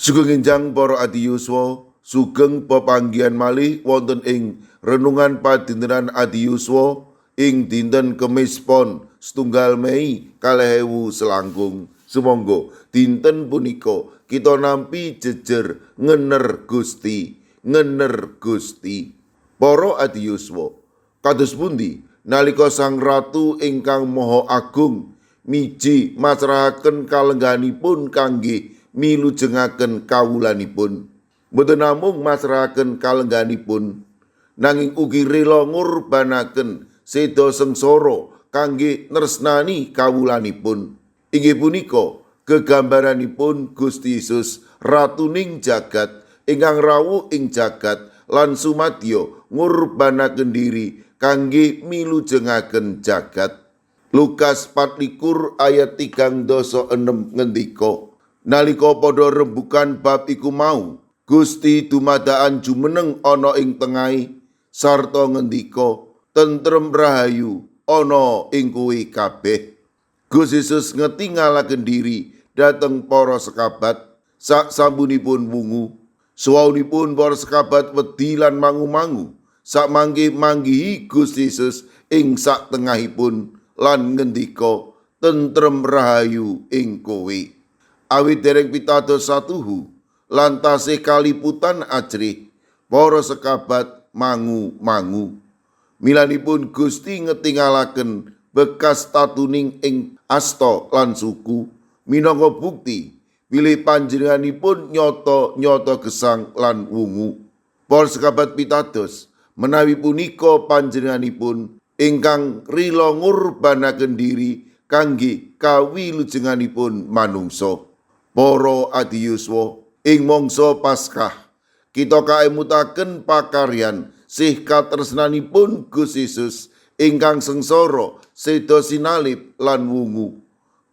Sugeng enjang para adiyuswa, sugeng pepanggihan malih wonten ing renungan padintenan adiyuswa ing dinten Kemis Pon 1 Mei 2026. Sumangga dinten punika kita nampi jejer ngener Gusti, ngener Gusti. Para adiyuswa, kados pundi nalika Sang Ratu ingkang Maha Agung miji masrahaken kalengganipun kangge milujengaken kawulanipun. Mboten namung masrahaken kalengganipun, nanging ugi rela ngurbanaken seda sengsara kangge nresnani kawulanipun. Inggih punika gegambaranipun Gusti Yesus ratuning jagat ingkang rawuh ing jagat lan sumadyo ngurbanaken diri kangge milujengaken jagat. Lukas 24 ayat 36 ngendika, nalika padha rembukan bab iku mau, Gusti dumadakan jumeneng ana ing tengahe sarta ngendika, tentrem rahayu ana ing kowe kabeh. Gusti Yesus ngetingalaken diri dhateng para sekabat sak sampunipun wungu. Suwaunipun para sekabat wedi lan mangu-mangu sak mangke manggihi Gusti Yesus ing sak tengahipun lan ngendika, tentrem rahayu ing kowe. Awit dereng pitados satuhu lan tasih kaliputan ajrih, para sekabat mangu-mangu. Milanipun Gusti ngetingalaken bekas tatuning ing asta lan suku minangka bukti bilih panjenenganipun nyata-nyata gesang lan wungu. Para sekabat pitados menawi punika panjenenganipun ingkang rila ngurbanaken diri kangge kawilujenganipun manungsa. Para adiyuswa, ing mangsa Paskah kita kaemutaken pakaryan sih katresnanipun Gusti Yesus ingkang sengsara seda sinalib lan wungu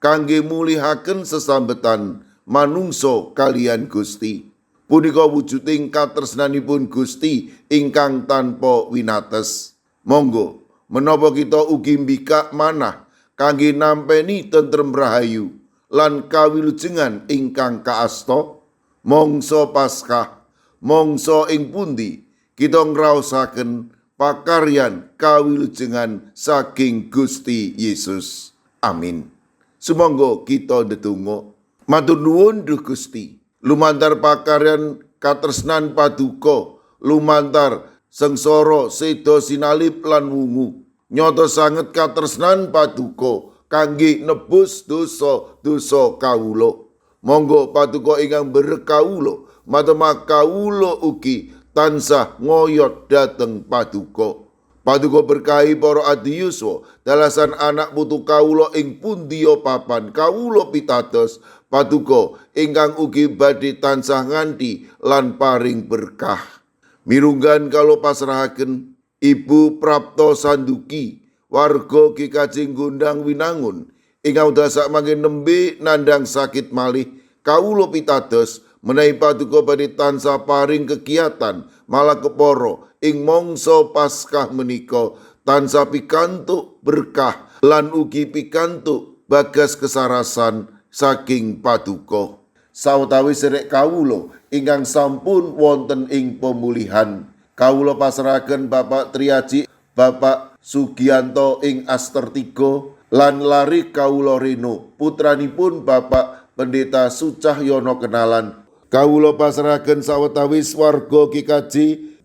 kangge mulihaken sesambetan manungsa kaliyan Gusti. Punika wujuding katresnanipun Gusti ingkang tanpa winates. Monggo menapa kita ugi mbikak manah kangge nampeni tentrem rahayu lan kawilujengan ingkang kaasta. Mangsa Paskah, mangsa ing pundi kita ngraosaken pakaryan kawilujengan saking Gusti Yesus. Amin. Sumangga kita ndedonga. Matur nuwun duh Gusti, lumantar pakaryan katresnan paduka, lumantar sengsara seda sinalib lan wungu. Nyata sanget katresnan paduka kangge nebus dosa-dosa kawula. Monggo paduka ingkang berek kawula, matemah kawula ugi tansah ngoyot dhateng paduka. Paduka berkahi para adiyuswa, dalasan anak putu kawula ing pundiya papan kawula pitados paduka ingkang ugi badhe tansah nganti lan paring berkah. Mirunggan kawula pasrahaken Ibu Prapto Sanduki, warga GKJ Gondang Winangun, ingkang wekdal mangke nembe nandhang sakit malih, kawula pitados menawi paduka badhe tansah paring kegiatan malah kepara ing mangsa Paskah menika tansah pikantuk berkah lan ugi pikantuk bagas kesarasan saking paduka. Sawetawis serek kawula ingkang sampun wonten ing pemulihan, kawula pasrahaken Bapak Triaji, Bapak Sugianto ing Aster 3 lan lari kawula Reno, putranipun Bapak Pendeta Sucahyono kenalan. Kawula pasrahaken sawetawis warga GKJ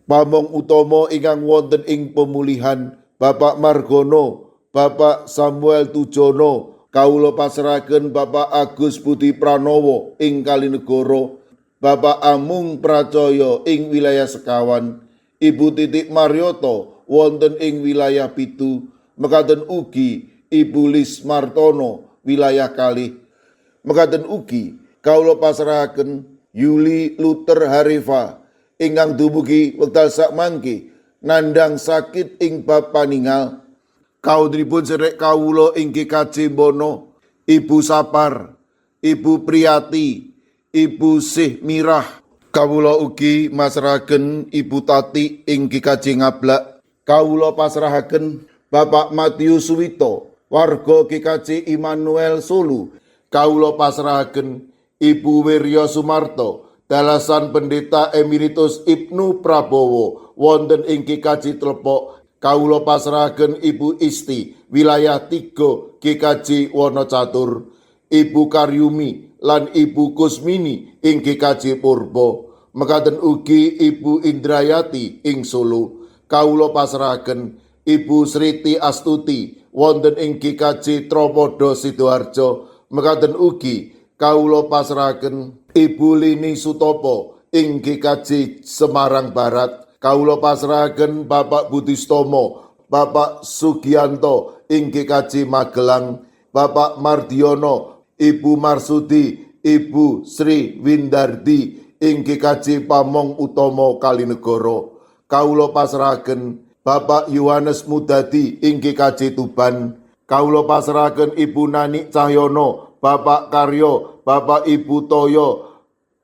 Pamong Utomo ingkang wonten ing pemulihan, Bapak Margono, Bapak Samuel Tujono. Kawula pasrahaken Bapak Agus Budi Pranowo ing Kalinegoro, Bapak Amung Pracoyo ing wilayah Sekawan, Ibu Titik Maryoto wonten ing wilayah 7, mekaten ugi Ibu Lis Martono wilayah 2. Mekaten ugi kawula pasrahaken Yuli Luther Harifa ingkang dumugi wekdal sakmangke nandhang sakit ing bab paningal. Kawontenipun sedherek kawula ing GKJ Bono, Ibu Sapar, Ibu Priyati, Ibu Sih Mirah. Kawula ugi masrahaken Ibu Tati ing GKJ Ngablak. Kawula pasrahaken Bapak Matius Suwito, warga GKJ Immanuel Solo. Kawula pasrahaken Ibu Wirya Sumarto Dalasan Pendeta Emeritus Ibnu Prabowo wonten ing GKJ Tlepok. Kawula pasrahaken Ibu Isti wilayah 3 GKJ Wonocatur, Ibu Karyumi lan Ibu Kusmini ing GKJ Purbo. Mekaten ugi Ibu Indrayati ing Solo. Kawula pasrahaken Ibu Sriti Astuti wonten ing GKJ Tropodo Sidoarjo. Mekaten ugi kawula pasrahaken Ibu Lini Sutopo ing GKJ Semarang Barat. Kawula pasrahaken Bapak Budistomo, Bapak Sugianto ing GKJ Magelang, Bapak Mardiono, Ibu Marsudi, Ibu Sri Windardi ing GKJ Pamong Utomo Kalinegoro. Kawula pasrahaken Bapak Yohanes Mudadi ing GKJ Tuban. Kawula pasrahaken Ibu Nani Cahyono, Bapak Karyo, Bapak Ibu Toyo,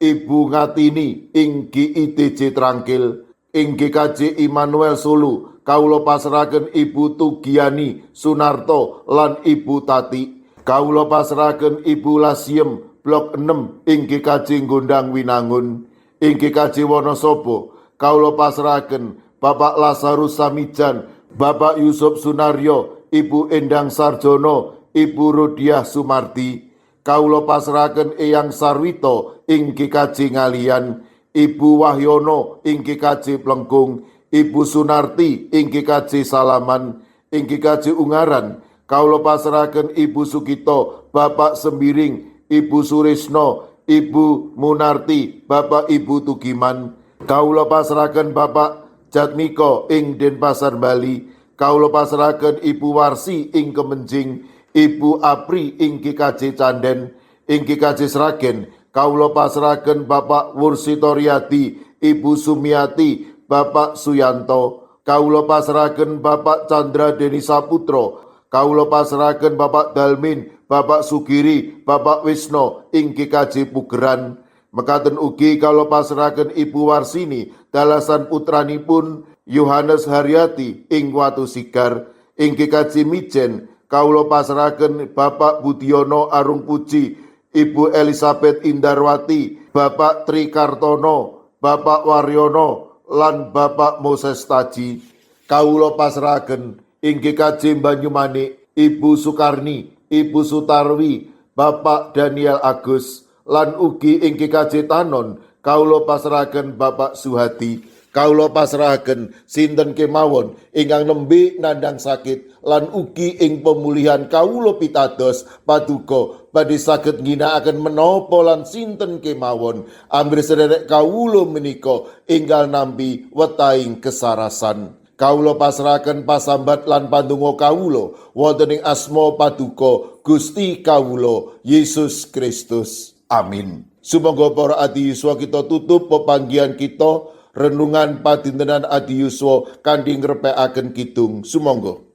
Ibu Ngatini ing GITJ Trangkil. Ing GKJ Immanuel Solo, kawula pasrahaken Ibu Tugiani Sunarto lan Ibu Tati. Kawula pasrahaken Ibu Lasiem Blok 6 ing GKJ Gondang Winangun. Ing GKJ Wonosobo, kawula pasrahaken Bapak Lazarus Samijan, Bapak Yusuf Sunaryo, Ibu Endang Sarjono, Ibu Rudiah Sumardi. Kawula pasrahaken Eyang Sarwito ing GKJ Ngaliyan, Ibu Wahyono ing GKJ Plengkung, Ibu Sunarti ing GKJ Salaman. Ing GKJ Ungaran, kawula pasrahaken Ibu Sugito, Bapak Sembiring, Ibu Surisno, Ibu Munarti, Bapak Ibu Tugiman. Kawula pasrahaken Bapak Jatmiko ing Denpasar Bali. Kawula pasrahaken Ibu Warsi ing Kemenjing, Ibu Apri ing GKJ Canden. Ing GKJ Sragen, kawula pasrahaken Bapak Wursitoriadi, Ibu Sumiati, Bapak Suyanto. Kawula pasrahaken Bapak Chandra Deni Saputro. Kawula pasrahaken Bapak Dalmin, Bapak Sugiri, Bapak Wisno ing GKJ Pugeran. Mekaten ugi kawula pasrahaken Ibu Warsini dalasan putranipun Yohanes Haryati ing Watu Sigar. Ing GKJ Mijen, kawula pasrahaken Bapak Budiono Arung Puji, Ibu Elizabeth Indarwati, Bapak Tri Kartono, Bapak Waryono lan Bapak Moses Taji. Kawula pasrahaken ing GKJ Banyumanik Ibu Sukarni, Ibu Sutarwi, Bapak Daniel Agus, lan ugi ing GKJ Tanon kawula pasrahaken Bapak Suhadi. Kawula pasrahaken sinten kemawon ingkang nembe nandang sakit lan ugi ing pemulihan. Kawula pitados paduka badhe saged ngginakaken menapa lan sinten kemawon amrih sederek kawula menika enggal nampi wetahing kesarasan. Kawula pasrahaken pasambat lan pandonga kawula wonten ing asma paduka Gusti kawula Yesus Kristus. Amin. Sumangga para adi yuswa, kita tutup pepanggihan kita renungan padintenan adi yuswa kanthi ngrepekaken kidung. Sumangga.